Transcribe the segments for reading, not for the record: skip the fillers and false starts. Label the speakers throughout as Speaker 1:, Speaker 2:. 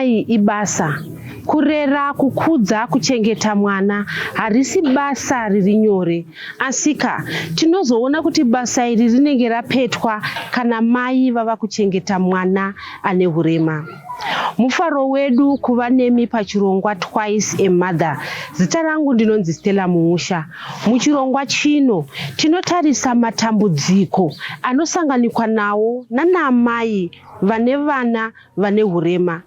Speaker 1: amai ibasa. Kurera, kukudza, kuchengeta mwana harisi basa riri nyore. Asika, tinozoona kuti basa iri rinenge rapetwa kana mai vava kuchengeta mwana ane hurema. Mufaro wedu kuva nemi pachirongwa Twice a Mother. Zita rangu ndinonzi Stella Muusha. Muchirongwa chino tinotarisa matambudziko anosanganikwa nawo nanaamai vane vana vane hurema.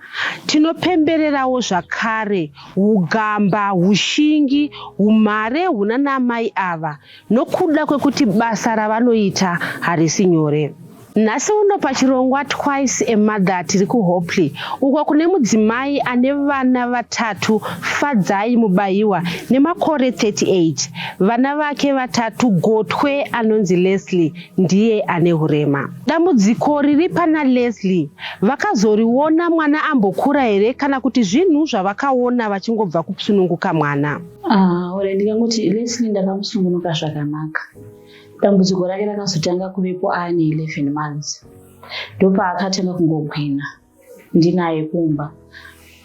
Speaker 1: Tinopembererawo zvakare hugamba, hushingi, humhare hunanaamai ava nokuda kwekuti basa ravanoita harisi nyore. Nhasi uno pachirongwa Twice a Mother tiri kuHopley uko kune mudzimai ane vana vatatu Fadzai Mubayiwa nemakore 38. Vana vake vatatu gotwe anonzi Leslie ndiye ane hurema. Dambudziko riri pana Leslie vakazoriona mwana ambokura here kana kuti zvinhu zvavakaona vachingobva kusununguka mwana?
Speaker 2: Ah, ore ndingangoti Leslie ndakamusungunuka zvakanaka. Dambudziko rake rakazotanga kuvepo aane 11 months. Ndopaakatanga kungogwina ndinaye kumba.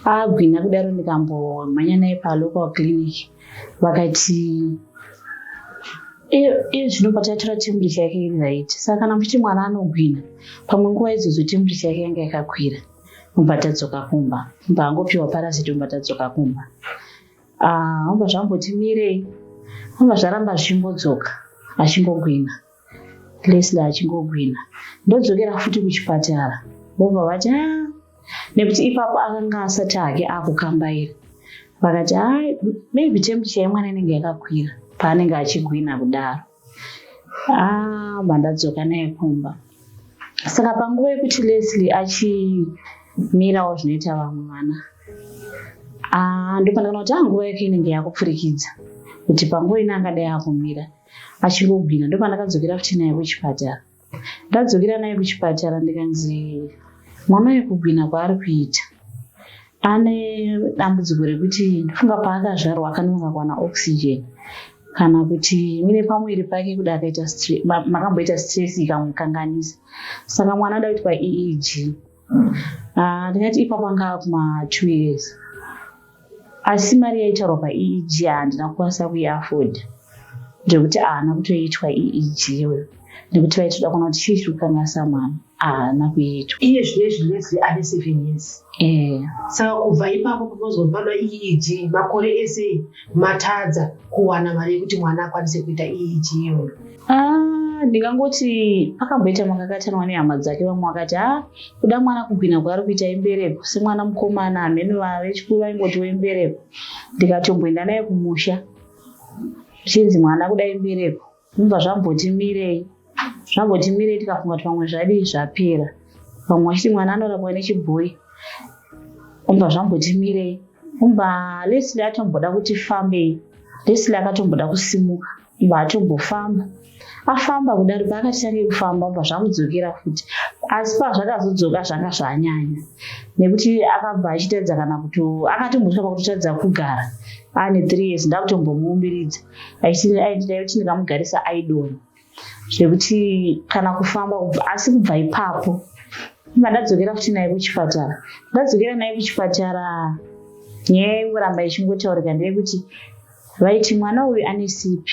Speaker 2: Agwina kudaro ndikambomhanya naye palocal clinic vakati iye zvino patatora temperature yake iri right saka kana muchiti mwana anogwina pamwe nguva idzodzo temperature yake yanga yakakwira mubva tadzoka kumba mubva angopiwa parasiti mubva tadzoka kumba. Ah, vobva zvamboti mirei vobva zvaramba zvichingodzoka achingogwina Leslie achingogwina ndodzokera futi kuchipatara vobva vati ah nekuti ipapo akanga asati hake akukambaira vakati ah maybe temperature yemwana inenge yakakwira paanenge achigwina kudaro ah mandadzoka naye kumba saka panguva yekuti Leslie achimirawo zvinoita vamwe vana ah, ndopandakaona kuti ah, nguva yake inenge yakupfurikidza kuti panguva ino angadai akumira achingogwina ndopandakadzokera futi naye kuchipatara ndadzokera naye kuchipatara ndikanzi mwana uyu kugwina kwaari kuita ane dambudziko rekuti ndofunga paakazvarwa akanonoka kuwana oxygen kana kuti mine pamuviri pake kuda akaita makamboita stress ikamukanganisa saka mwana ada kuitwa EEG ah, ndingati ipapo anga kuma 2 years asi mari yaitaurwa paEEG handina kukwanisa kuiafford zvekuti haana kutoitwa EEG iyoyo nekuti vaitoda kuona kuti chii chiri kukanganisa mwana haana kuitwa
Speaker 1: iye zvinezvi Leslie ane 7 years
Speaker 2: eh.
Speaker 1: Saka kubva ipapo pamozopanwa EEG makore ese matadza kuwana mari yekuti mwana akwanise kuita EEG iyoyo?
Speaker 2: Ah, ndingangoti pakamboita makakatanwa nehama dzake vamwe vakati ha kuda mwana kugwina kwaari kuita imbereko semwana mukomana hameno vechikuru vaingotiwo imbereko ndikatomboenda naye kumusha zvichinzi mwana kuda imbereko Zvobva zvamboti mirei, zvamboti mirei tikafunga kuti pamwe zvadii zvapera. Vamwe vachiti mwana anorapwa nechibhoyi. Obva zvamboti mirei. Obva Leslie atomboda kuti fambei. Leslie akatomboda kusimuka. Obva atombofamba. Afamba kudaro paakati tange kufamba obva zvamudzokera futi. Asi pazvakazodzoka zvanga zvanyanya. Nekuti akabva achitadza kana kuto akatombosvika pakutotadza kugara. Ane 3 years ndakutombomuumbiridza. Aiti ndikamugarisa aidonha zvekuti kana kufamba kubva asi kubva ipapo ndadzokera futi naye kuchipatara ndadzokera naye kuchipatara nyaya yaingoramba ichingotaurika ndeyekuti vaiti mwana uyu ane CP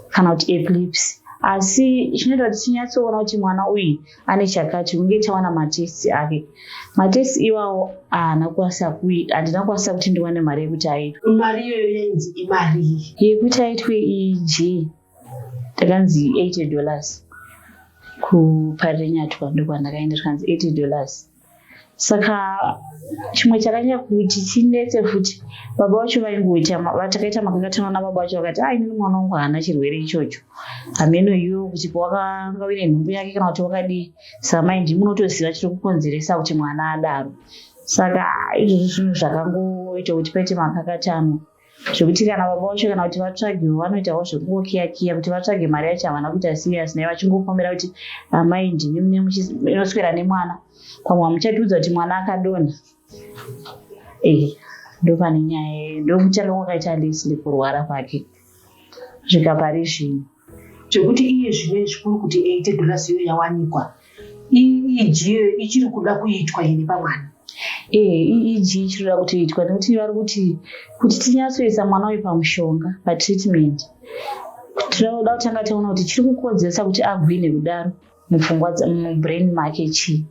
Speaker 2: kana kuti epilepsy asi chinoita kuti tinyatsoona kuti mwana uyu ane chakati hunge tawana matests ake matests iwawo haana kukwanisa handina kukwanisa kuti ndiwane mari yekuti aitwe
Speaker 1: mari iyoyo yainzi imarii
Speaker 2: yekuti aitwe EEG takanzi $80 kuParirenyatwa ndokwandakaenda tikanzi $80 saka chimwe chakanyanya kuti chinetse futi baba vacho vaingoita takaita makakatanwa nababa vacho vakati a inini mwana wangu haana chirwere ichocho hameno iwe kuti wakanga uine nhumbu yake kana kuti wakadii saka mai ndimi munotoziva chiri kukonzeresa kuti mwana adaro saka izvozvo zvinhu zvakangoita kuti paite makakatanwa zvekuti kana baba vacho kana kuti vatsvagewo vanoitawo zvekungokiyakiya kuti vatsvage mari yacho havana kuita serious naye vachingopomera kuti amai ndimi mune muchinoswera nemwana pamwe hamuchatiudza kuti mwana akadonha eh ndopane nyaya ndokutanga kwakaita Leslie kurwara kwake kusvika pari zvino
Speaker 1: zvekuti iye zvino izvi kuri kuti $80 iyoyo yawanikwa EEG iyoyo ichiri kuda kuitwa here pamwana?
Speaker 2: EEG chinoda kutoitwa nekuti vari kuti kuti tinyatsoisa mwana uyu pamushonga patreatment tinoda kutanga taona kuti chiri kukonzeresa kuti agwine kudaro mupfungwa mubrain make chii.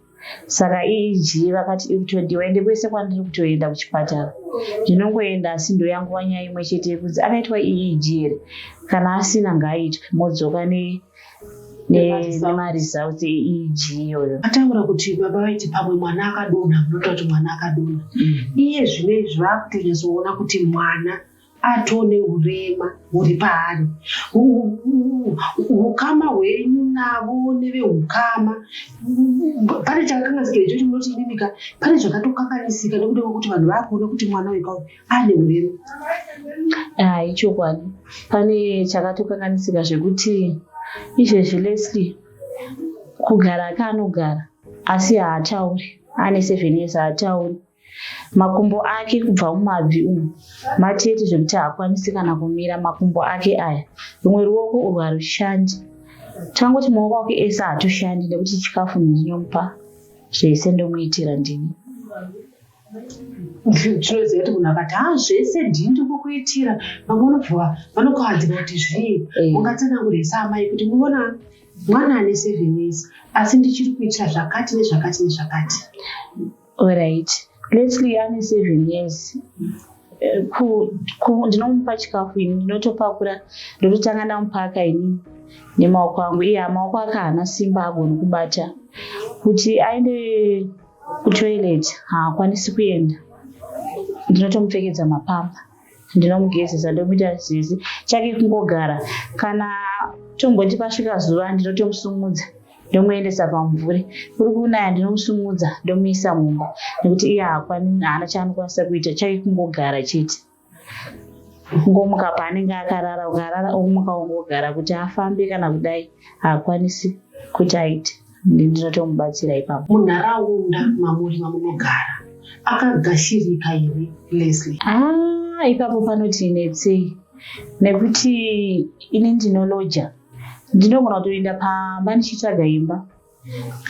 Speaker 2: Saka EEG vakati iri kutodiwa ende kwese kwandiri kutoenda kuchipatara ndinongoenda asi ndoyanguva nyaya imwe chete yekunzi akaitwa EEG here kana asina ngaaitwe modzoka ne nemaresults eEEG iyoyo.
Speaker 1: Ataura kuti baba vaiti pamwe mwana akadonha, munotaura kuti mwana akadonha. Iye zvino izvi vakutonyatsoona kuti mwana atone urema huri paari. Hukama hwenyu navo nevehukama pane chakakanganisika ichocho munoti imimika pane zvakatokanganisika nekuda kwekuti vanhu vakuona kuti mwana uyu kauyu ane urema.
Speaker 2: Ah, ichokwadi pane chakatokanganisika zvekuti izvezvi Leslie kugara kaanogara asi haatauri ane 7 years haatauri Makumbo ake kubva mumabvi umu matete zvekuti haakwanisi kana kumira makumbo ake aya. Rumwe ruoko urwu harushandi. Tangoti maoko ake ese haatoshandi nekuti chikafu ndinomupa zvese ndomuitira ndini.
Speaker 1: Tinoziva kuti munhu akati ha zvese ndini ndikukuitira vamwe vanobva vanokahadzika kuti zvii. Mungatsanangure saamai kuti munoona mwana ane 7 years asi ndichiri kuitira zvakati nezvakati nezvakati.
Speaker 2: Alright. Leslie ane 7 years. Ndinomupa chikafu ini ndinotopakura ndototanga ndamupaka inini nemaoko angu iye maoko ake haana simba agoni kubata kuti aende kutoilet haakwanisi kuenda ndinotomupfekedza mapamba ndinomugezesa ndomuita zizi chake kungogara kana tomboti pasvika zuva ndinotomusumudza ndomuendesa pamumvuri kuri kunaya ndinomusumudza ndomuisa mumba nekuti iye haana chaanokwanisa kuita chake kungogara chete kungomuka paanenge akarara ukarara omuka ongogara kuti afambe kana kudai haakwanisi kuti aite ndinotomubatsira ipapo.
Speaker 1: Munharaunda mamuri mamunogara akagashirika here Leslie?
Speaker 2: Ah, ipapo panoti netsei nekuti ini ndinoloja ndinogona kutoenda pamba ndichitsvaga imba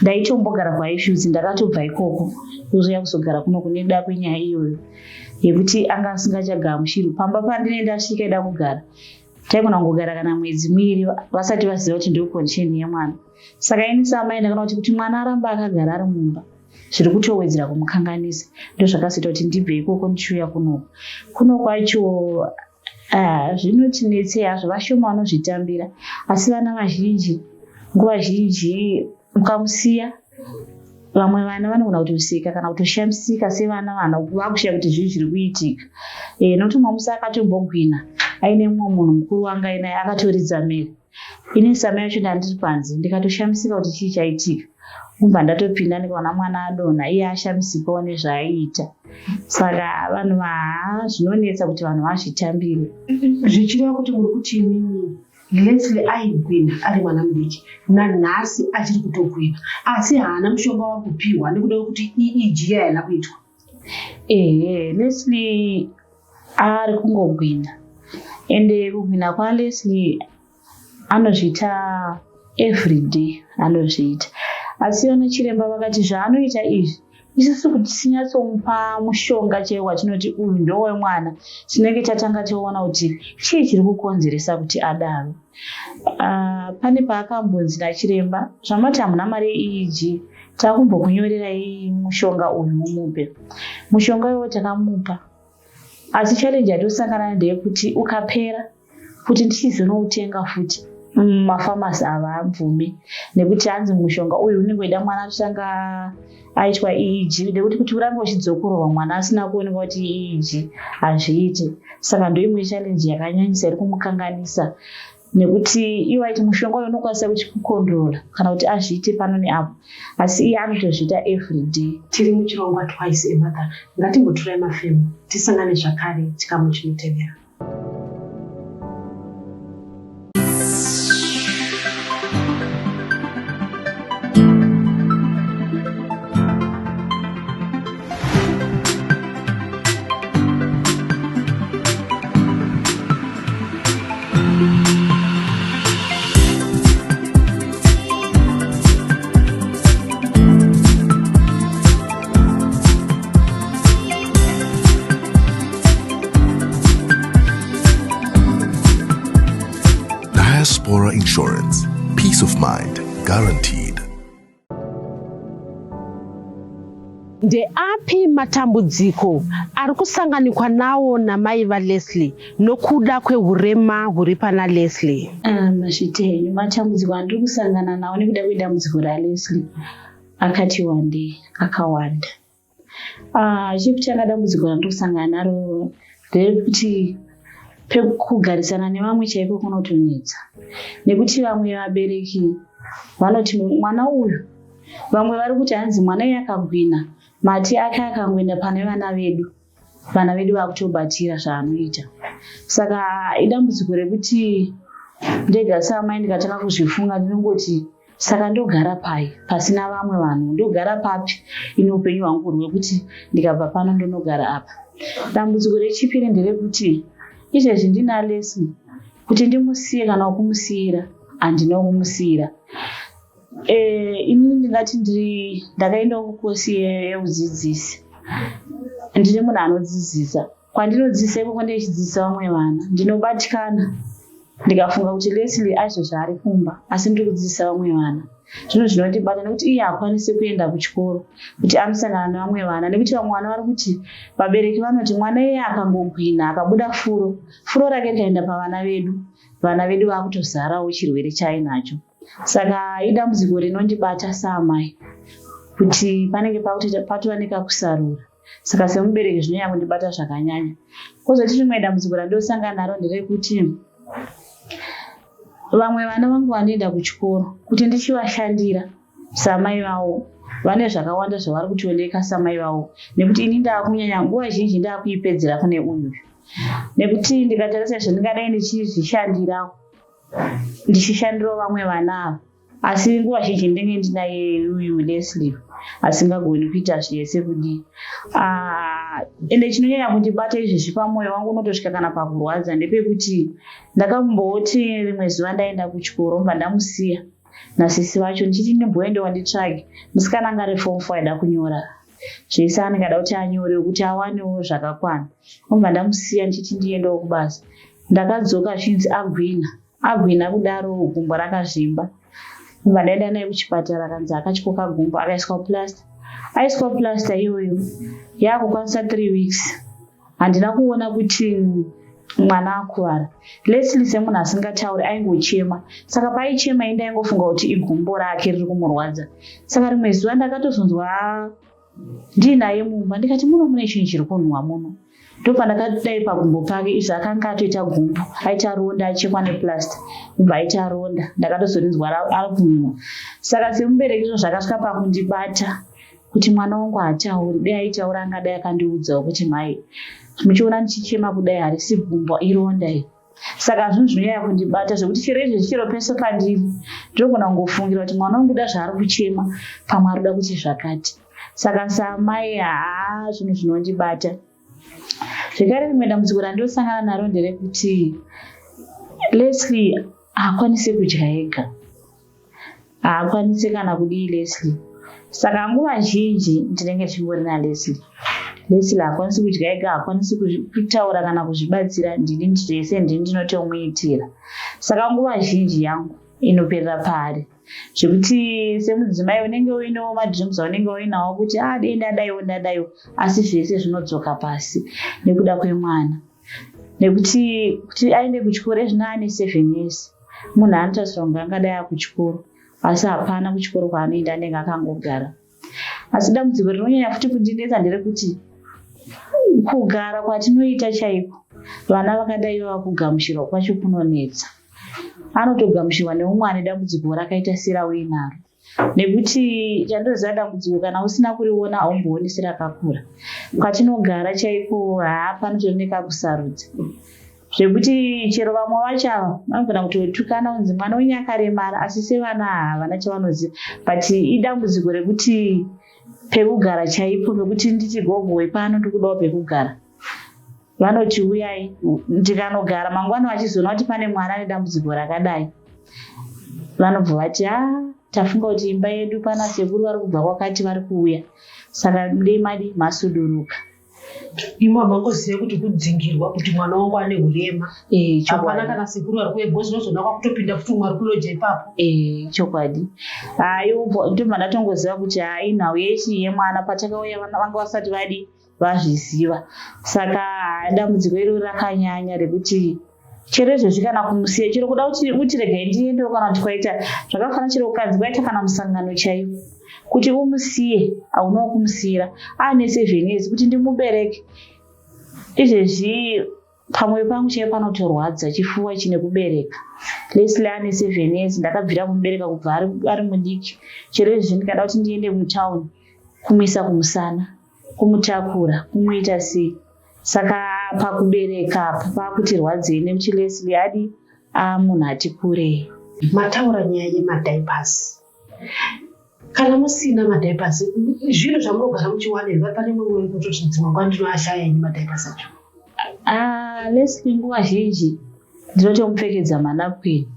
Speaker 2: ndaitombogara kuHighfields ndakatobva ikoko kuzouya kuzogara kuno kuneda kwenyaya iyoyo yekuti anga asingachagamuchirwi pamba pandinenge ndasvika ida kugara taigona kungogara kana mwedzi miiri vasati vaziva kuti ndiyo condition yemwana saka ini samai ndakaona kuti kuti mwana aramba akagara ari mumba zviri kutowedzera kumukanganisa ndozvakazoita kuti ndibve ikoko ndichiuya kunoku kuno kwacho zvinotinetsei hazvo vashoma vanozvitambira asi vana vazhinji nguva zhinji ukamusiya vamwe vana vanogona kutoseka kana kutoshamisika sevana vana vakushaya kuti zvii zviri kuitika nokuti mumwe musi akatombogwina aine mumwe munhu mukuru wanga ainaye akatoridza mhere ini samai vacho ndandiri panze ndikatoshamisika kuti chii chaitika kubva ndatopinda ndikaona mwana adonha iye ashamisikawo nezvaaiita saka vanhu vaha zvinonetsa kuti vanhu vazvitambire.
Speaker 1: Zvichireva kuti muri kuti imimi Leslie aigwina ari mwana mudiki nanhasi achiri kutogwina asi haana mushonga wakupiwa nekuda kwekuti EEG haina kuitwa.
Speaker 2: Ehe, Leslie ari kungogwina ende kugwina kwaLeslie anozviita everyday anozviita asi vana chiremba vakati zvaanoita izvi isusu kuti tinyatsomupa mushonga chaiwo watinoti uyu ndowemwana tinenge tatanga toona kuti chii chiri kukonzeresa kuti adaro. Pane paakambonzi nachiremba zvamati hamuna mari yeEEG takumbokunyorerai mushonga uyu mumupe mushonga iwowo takamupa asi challenge yatosangana nayo ndeyekuti ukapera kuti ndichizonoutenga futi mafamasi havabvumi nekuti hanzi mushonga uyu unenge weida mwana atotanga aitwa EEG nekuti kuti urambe uchidzokororwa mwana asina kuonekwa kuti EEG hazviiti saka ndoimwe challenge yakanyanyisa iri kumukanganisa nekuti iwo aiti mushonga uyu unokwanisa kuti kucontrola kana kuti azviite pano neapo asi iye anotozviita everyday.
Speaker 1: Tiri muchirongwa Twice a Mother ngatimbotorai mafemo tisangane zvakare chikamu chinotevera.
Speaker 3: Diaspora Insurance. Peace of mind guaranteed.
Speaker 1: Ndeapi matambudziko ari kusanganikwa nawo namai vaLeslie nokuda kwehurema huri pana Leslie?
Speaker 2: Mazvita henyu. Matambudziko andiri kusangana nawo nekuda kwedambudziko raLeslie akati wandei, akawanda. Chekutanga dambudziko randiri kusangana naro nderekuti pekugarisana nevamwe chaiko kunotonetsa nekuti vamwe vabereki vanoti mwana uyu, vamwe vari kuti hanzi mwana uyu akagwina mati ake akangoenda pane vana vedu, vana vedu vakutobatira zvaanoita. Saka idambudziko rekuti ndega samai ndikatanga kuzvifunga ndinongoti saka ndogara pai pasina vamwe vanhu, ndogara papi ini upenyu hwangu huri hwekuti ndikabva pano ndonogara apa. Dambudziko rechipiri nderekuti izvezvi ndina Leslie, kuti ndimusiye kana kumusiyira handina kumusiyira. Inini ndingati ndakaendawo kukosi yeudzidzisi, ndiri munhu anodzidzisa. Kwandinodzidzisa ikoko ndichidzidzisa vamwe vana, ndinobatikana ndikafunga kuti Leslie aizvo zvaari kumba asi ndiri kudzidzisa vamwe vana. Zvinhu zvinondibata nekuti iye haakwanisi kuenda kuchikoro kuti anosangana nevamwe vana, nekuti vamwe vana vari kuti vabereki vanoti mwana iye akangogwina akabuda furo, furo rake rikaenda pavana vedu, vana vedu vakutozarawo chirwere chaainacho. Saka idambudziko rinondibata saamai kuti panenge patova nekakusarura. Saka semubereki zvinonyanya kundibata zvakanyanya. Kozoti rimwe dambudziko randosangana naro nderekuti vamwe vana vangu vanoenda kuchikoro, kuti ndichivashandira samai vavo vane zvakawanda zvavari kutioneka samai vavo, nekuti ini ndaakunyanya nguva zhinji ndaakuipedzera kune uyu, nekuti ndikatarisa zvandingadai ndichizvishandirawo ndichishandirawo vamwe vana ava, asi nguva zhinji ndinenge ndinaye uyu Leslie asingagoni kuita zvese kudii. Ende chinonyanya kundibata izvezvi pamwoyo wangu unotosvika kana pakurwadza ndepekuti ndakamboti rimwe zuva ndaenda kuchikoro mbva ndamusiya nasisi vacho ndichiti ndimboendewo nditsvage musikana anga ari form 4 aida kunyora zvese, anenge ada kuti anyore kuti awanewo zvakakwana. Obva ndamusiya ndichiti ndiendewo kubasa. Ndakadzoka zvinzi agwina, agwina kudaro gumbo rakazvimba. Obva ndaenda naye kuchipatara, akanzi akatyoka gumbo, akaiswa plaster. Aiswa plaster iyoyo yaakukwanisa 3 weeks, handina kuona kuti mwana akuvara. Leslie semunhu asingatauri aingochema, saka paaichema indaingofunga kuti igumbo rake riri kumurwadza. Saka rimwe zuva ndakatozonzwa ndiinaye mumba, ndikati muno mune chinhu chiri kunhuhwa muno. Ndopandakadai pagumbo pake, izvi akanga atoita gumbo, aita ronda, achekwa neplaster kubva aita ronda. Ndakatozorinzwa ari kunhuhwa. Saka semubereki izvo zvakasvika pakundibata kuti mwana wangu haatauri, dai aitaura angadai akandiudzawo kuti mai, muchiona ndichichema kudai harisi gumbo, ironda iri. Saka zvinhu zvinonyanya kundibata zvekuti chero izvezvi chero pese pandiri ndinogona kungofungira kuti mwana wangu da zvaari kuchema pamwe ari kuda kuti zvakati. Saka samai haa zvinhu zvinondibata. Zvekare rimwe dambudziko randosangana naro nderekuti Leslie haakwanisi kudya ega, haakwanisi kana kudii Leslie. Saka nguva zhinji ndinenge ndichingori naLeslie. Leslie haakwanisi kudya ega, haakwanisi kutaura kana kuzvibatsira, ndini zvese, ndini ndinotomuitira. Saka nguva zhinji yangu inoperera paari, zvekuti semudzimai unenge uinewo madreams aunenge uinawo kuti a dei ndadaiwo ndadaiwo, asi zvese zvinodzoka pasi nekuda kwemwana. Nekuti kuti aende kuchikoro ezvino ane 7 years, munhu anotarisirwa kunge angadai akuchikoro, asi hapana kuchikoro kwaanoenda, anenge akangogara. Asi dambudziko rinonyanya futi kundinetsa nderekuti kugara kwatinoita chaiko vana vakadai vava kugamuchirwa kwacho kunonetsa. Anotogamuchirwa neumwe ane dambudziko rakaita serauinaro, nekuti chandoziva dambudziko kana usina kuriona haumbooni serakakura. Kwatinogara chaiko haa panotori nekakusarudza zvekuti chero vamwe vacho ava vanogona kutotukana kunzi mwana wenyu akaremara, asi sevana havana chavanoziva. But idambudziko rekuti pekugara chaipo, pekuti nditi gogo pano ndikudawo pekugara, vanoti uyai, ndikanogara mangwana vachizoona kuti pane mwana ane dambudziko rakadai, vanobva vati a tafunga kuti imba yedu pana sekuru vari kubva kwakati vari kuuya, saka dei madi masuduruka.
Speaker 1: Imo hamangozive kuti kudzingirwa kuti mwana wangu ane urema.
Speaker 2: Eh,
Speaker 1: Hapana
Speaker 2: chokwadi.
Speaker 1: kana sekuru vari kuuya because unozoona kwakutopinda futi umwe ari kuloja ipapo.
Speaker 2: Eh, chokwadi. Hayi, ndobva ndatongoziva kuti hayi nhau yechi yemwana patakauya vana vanga vasati vadi vazviziva. Saka dambudziko iro rakanyanya rekuti chero izvezvi kana kumusiya chero kuda kuti uti regai ndiendewo kana kuti kwaita zvakafanana chero ukanzi kwaita kana musangano chaiwo kuti umusiye haunawo kumusiyira aane 7 years kuti ndimubereke izvezvi pamwoyo pangu chaipo panotorwadza chifuva chine kubereka. Leslie ane 7 years, ndakabvira kumubereka kubva ari mudiki. Chero izvezvi ndikada kuti ndiende mutauni kumuisa kumusana, kumutakura, kumuita sei. Saka pakubereka apa pakutirwadzei nekuti Leslie adi amunhu ati kurei.
Speaker 1: Mataura nyaya yemadiapers. Kana musina madiapers, zvinhu zvamunogara muchiwana here? Pane mumwe wekutoti dzimwe nguva ndinoashaya ini madiapers acho.
Speaker 2: Ah, Leslie nguva zhinji ndinotomupfekedza manapukeni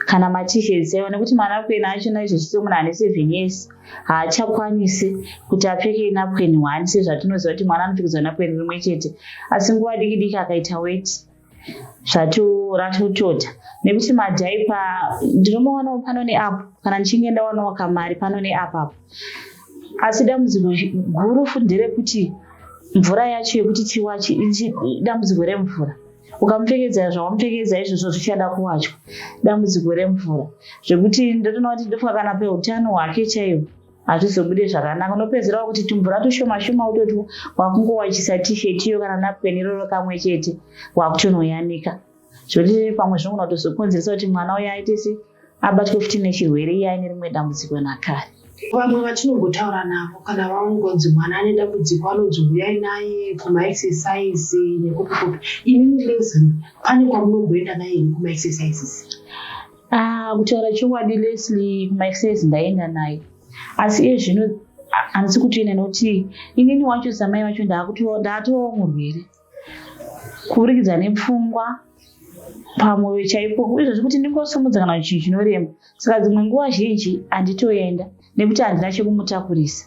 Speaker 2: kana maT-shirts aiwa nekuti manapukeni achona izvezvi semunhu ane 7 years haachakwanisi kuti apfeke napukeni one sezvatinoziva kuti mwana anopfekedzwa napukeni rimwe chete, asi nguva diki diki akaita weti zvato ratotota nekuti madiaper ndinomawanawo pano neapo kana ndichinge ndawanawo kamari pano neapapo. Asi dambudziko guru futi nderekuti mvura yacho yekuti tiwache, dambudziko remvura. Ukamupfekedza zvawamupfekedza izvozvo zvichada kuwachwa, dambudziko remvura zvekuti ndotoona kuti ndofunga kana peutano hwake chaiwo hazvizobude zvakanaka. Unopedzera kuti tumvura tushoma shoma utoti wakungowachisa T-shirt iyo kana napukeni iroro kamwe chete wakutonoyanika, zvekuti pamwe zvinogona kutozokonzeresa kuti mwana uyo aite se abatwe futi nechirwere iye aine rimwe dambudziko nakare.
Speaker 1: Vamwe vatinongotaura navo kana vaungonzi mwana ane dambudziko vanonzi huyai naye kumaexercise nekupi kupi. Imimi Leslie, pane kwamunomboenda naye here kumaexercises?
Speaker 2: Ah, kutaura chokwadi, Leslie kumaexercise ndaenda naye, asi iye zvino handisi kutoenda nekuti inini wacho samai vacho ndaatovawo murwere kuburikidza nepfungwa, pamwoyo chaipo izvozvi kuti ndingosumudza kana chinhu chinorema. Saka dzimwe nguva zhinji handitoenda nekuti handina chekumutakurisa,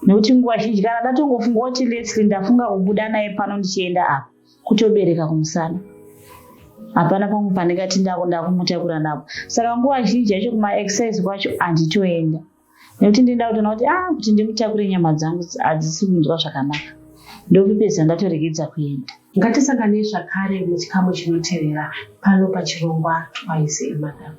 Speaker 2: nekuti nguva zhinji kana ndatongofunga kuti Leslie ndafunga kubuda naye pano ndichienda apa, kutobereka kumusana, hapana pamwe pandingati ndakumutakura napo. Saka nguva zhinji yacho kumaexercise kwacho handitoenda nekuti ndinoda kutoona kuti kuti ndimutakure nyama dzangu hadzisi kunzwa zvakanaka, ndopepedza ndatoregedza kuenda.
Speaker 1: Ngatisanganei zvakare muchikamu chinotevera pano pachirongwa Twice a Mother.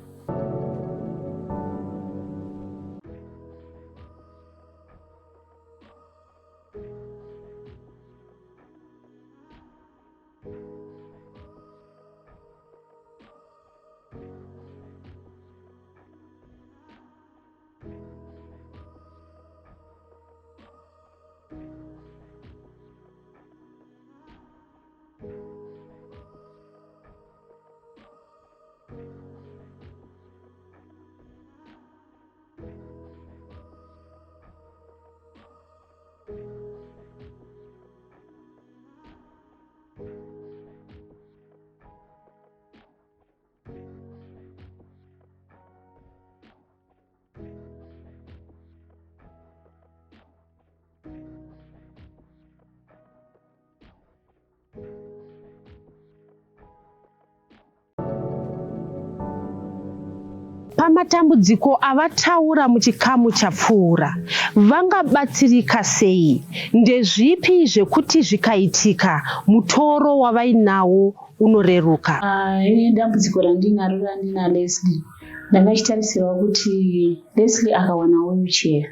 Speaker 1: Pamatambudziko avataura muchikamu chapfuura, vangabatsirika sei? Ndezvipi zvekuti zvikaitika mutoro wavainawo unoreruka?
Speaker 2: Ah, ini dambudziko randinaro randina Leslie, ndanga chitarisirawo kuti Leslie akawana wheelchair,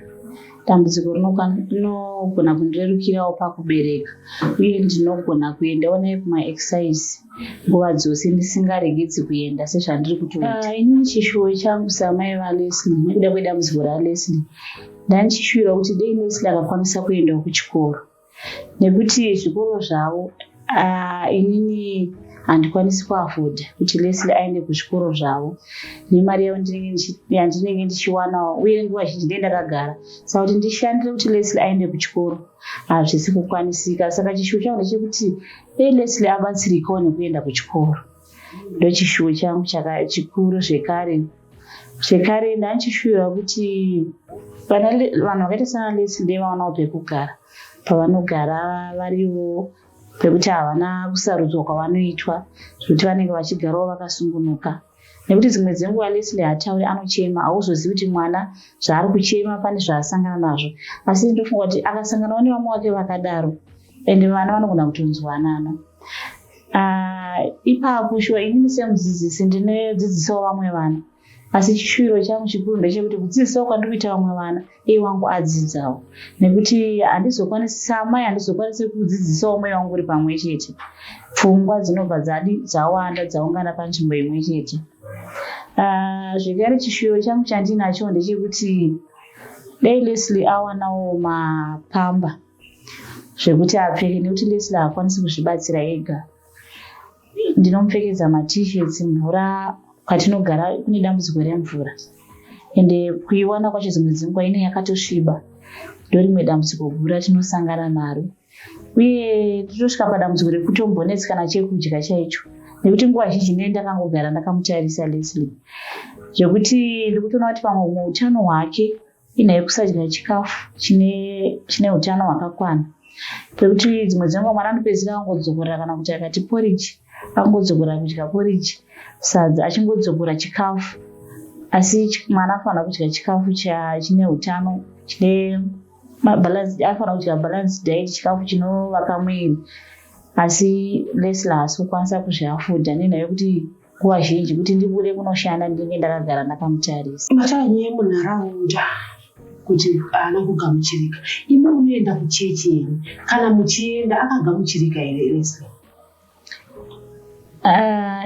Speaker 2: dambudziko rinogona kundirerukirawo pakubereka, uye ndinogona kuendawo naye kumaexercise nguva dzose ndisingaregedzi kuenda sezvandiri kutoita. Ah, inini chishuwo changu samai vaLeslie nekuda kwedambudziko raLeslie, ndanichishuvira kuti dei Leslie akakwanisa kuendawo kuchikoro, nekuti zvikoro zvavo, ah, inini handikwanisi kuafforda kuti Leslie aende kuzvikoro zvavo nemari yavo yandinenge ndichiwanawo, uye nguva zhinji ndee ndakagara. Saka kuti ndishandire kuti Leslie aende kuchikoro hazvisi kukwanisika. Saka chishuwo changu ndechekuti dei Leslie abatsirikawo nekuenda kuchikoro, ndochishuwo changu chikuru. Zvekare ndanichishuvira kuti vanhu vakaita sana Leslie dei vawanawo pekugara. pavanogara varivo pekuti havana kusarudzwa kwavanoitwa zvekuti vanenge vachigarawo vakasungunuka nekuti dzimwe dzenguva Leslie haatauri anochema hauzozivi kuti mwana zvaari kuchema pane zvaasangana nazvo asi ndofunga kuti akasanganawo nevamwe vake vakadaro ende vana vanogona kutonzwanana. Ipapo shuwa inini semudzidzisi ndinodzidzisawo vamwe vana asi chishuwiro changu chikuru ndechekuti kudzidzisawo kwandiri kuita vamwe vana iye wangu adzidzawo nekuti handizokwanisi samai handizokwanisi kudzidzisawo mai wangu uri pamwe chete pfungwa dzinobva dzadi dzawanda dzaungana panzvimbo imwe chete. Zvekare chishuwiro changu chandinacho ndechekuti dai Leslie awanawo mapamba zvekuti apfeke nekuti Leslie haakwanisi kuzvibatsira ega. Ndinomupfekedza maT-shirts mvura kwatinogara kune dambudziko remvura ende kuiwana kwacho dzimwe dzenguva inenge yakatosviba ndorimwe dambudziko guru ratinosangana naro uye totosvika padambudziko rekutombonetsekana chekudya chaicho nekuti nguva zhinji ndinenge ndakangogara ndakamutarisa Leslie zvekuti ndikutoona kuti pamwe humwe utano hwake Inhau yekusadya chikafu chine utano hwakakwana pekuti dzimwe dzenguva mwana anopedzisira angodzokorera kana kuti akati porridge angodzokorera kudya porridge sadza achingodzokora chikafu asi mwana anofanira kudya chikafu chine utano chine mabalance anofanira kudya balance diet chikafu chinovaka muviri asi Leslie haasi kukwanisa kuzviafudha nenhau yekuti nguva zhinji kuti ndibude kunoshanda ndinenge ndakagara ndakamutarisa.
Speaker 1: Mataura nyaya yemunharaunda kuti haana kugamuchirika. Imi munoenda kuchechi here? Kana muchienda akagamuchirika here Leslie?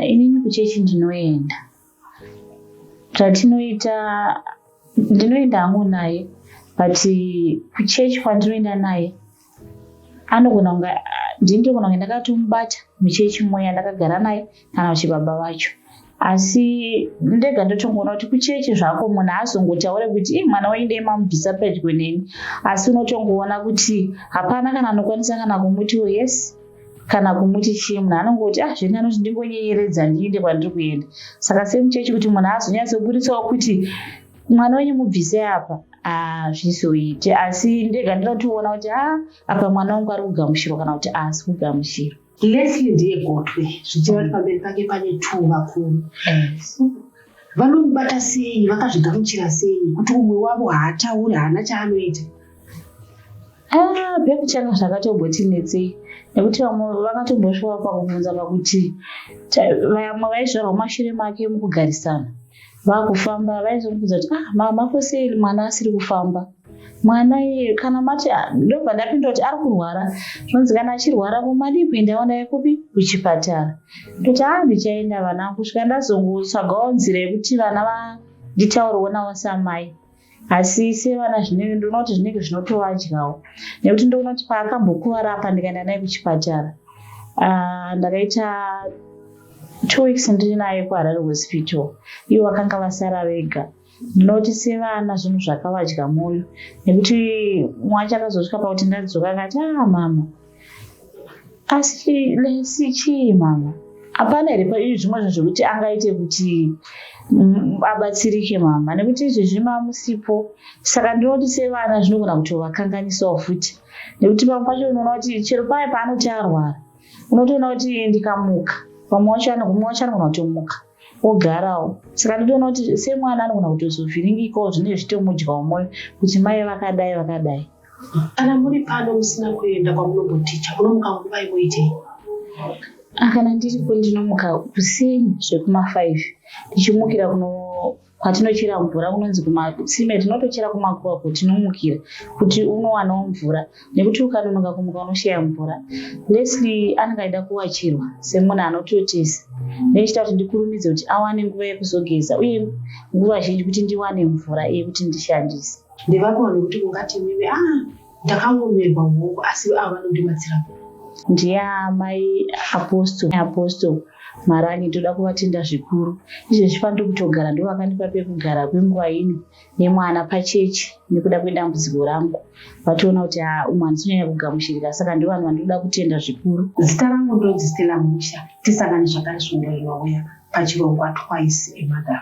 Speaker 2: Inini kuchechi ndinoenda. Zvatinoita ndinoenda hangu naye but kuchechi kwandinoenda naye anogona kunge ndini ndogona kunge ndakatomubata muchechi muya ndakagara naye kana kuti baba vacho asi ndega ndotongoona kuti kuchechi zvako munhu haazongotaure kuti ii mwana wenyu dei mamubvisa pedyo neni asi unotongoona kuti hapana kana anokwanisa kana kumutiwo yes kana kumuti chii munhu anongoti ah zvini anoti ndingonyenyeredza ndiinde kwandiri kuenda saka semuchechi kuti munhu azonyatsoburitsawo kuti mwana wenyu mubvise apa hazvizoite asi ndega ndinotoona kuti a apa mwana wangu ari kugamuchirwa kana kuti aasi kugamuchirwa.
Speaker 1: Leslie ndiye gotwe zvichireva kuti pamberi pake pane two vakuru. Vanomubata sei vakazvigamuchira sei kuti umwe wavo haatauri haana chaanoita?
Speaker 2: Ah, pekutanga zvakatombotinetsei nekuti vamwe vakatombosvika pakubvunza pakuti vamwe vaizvarwa mumashure make mukugarisana vakufamba vaizomubvunza kuti ah mama ko sei mwana asiri kufamba mwana iye kana mati ah, ndobva ndapindura kuti ari kurwara zvinonzi kana achirwara ko madii kuendawo naye kupi kuchipatara ndoti ah ndichaenda vana kusvika ndazongotsvagawo nzira yekuti vana vanditaurewo navo samai asi sevana zvinenge ndinoona kuti zvinenge zvinotovadyawo nekuti ndoona kuti paakambokuvara apa ndikaenda naye kuchipatara ah, ndakaita 2 weeks ndiri naye kuHarare Hospital ivo vakanga vasara vega ndinoti sevana zvinhu zvakavadya mwoyo nekuti mwacho akazosvika pakuti ndadzoka akati ah mama asi Lesi chii mama hapana here paizvi zvimwe zvinhu zvekuti angaite kuti abatsirike mama nekuti izvezvi mamusipo saka ndinoti sevana zvinogona kutovakanganisawo futi nekuti pamwe pacho unoona kuti chero paya paanoti arwara unotoona kuti ndikamuka vamwe wacho umwe wacho anogona kutomuka ogarawo saka ndinotoona kuti semwana anogona kutozovhiringikawo zvinenge zvichitomudyawo mwoyo kuti mai vakadai vakadai.
Speaker 1: Kana muri pano musina kuenda kwamunomboticha munomuka nguvai moitei?
Speaker 2: Ah, kana ndiripo ndinomuka kuseni zvekuma 5 ndichimukira kuno kwatinochera mvura kunonzi kumatsime tinotochera kumakuva ko tinomukira kuti unowanawo mvura nekuti ukanonoka kumuka unoshaya mvura. Leslie anenge aida kuwachirwa semunhu anototesa nechita kuti ndikurumidze kuti awane nguva yekuzogeza uye nguva zhinji kuti ndiwane mvura yekuti ndishandise.
Speaker 1: Ndevapi vanhu vekuti ungati imimi ah ndakaomerwa hongu asi ava vanondibatsira?
Speaker 2: Ndiye amai Apostle Apostle Marange ndoda kuvatenda zvikuru. Izvezvi pandiri kutogara ndovakandipa pekugara kwenguva ino nemwana pachechi nekuda kwedambudziko rangu. Vatoona kuti haa umwe handisi kunyanya kugamuchirika saka ndovanhu vandinoda kutenda zvikuru.
Speaker 1: Zita rangu ndonzi Stella Muusha tisangane zvakare svondo rinouya pachirongwa Twice a Mother.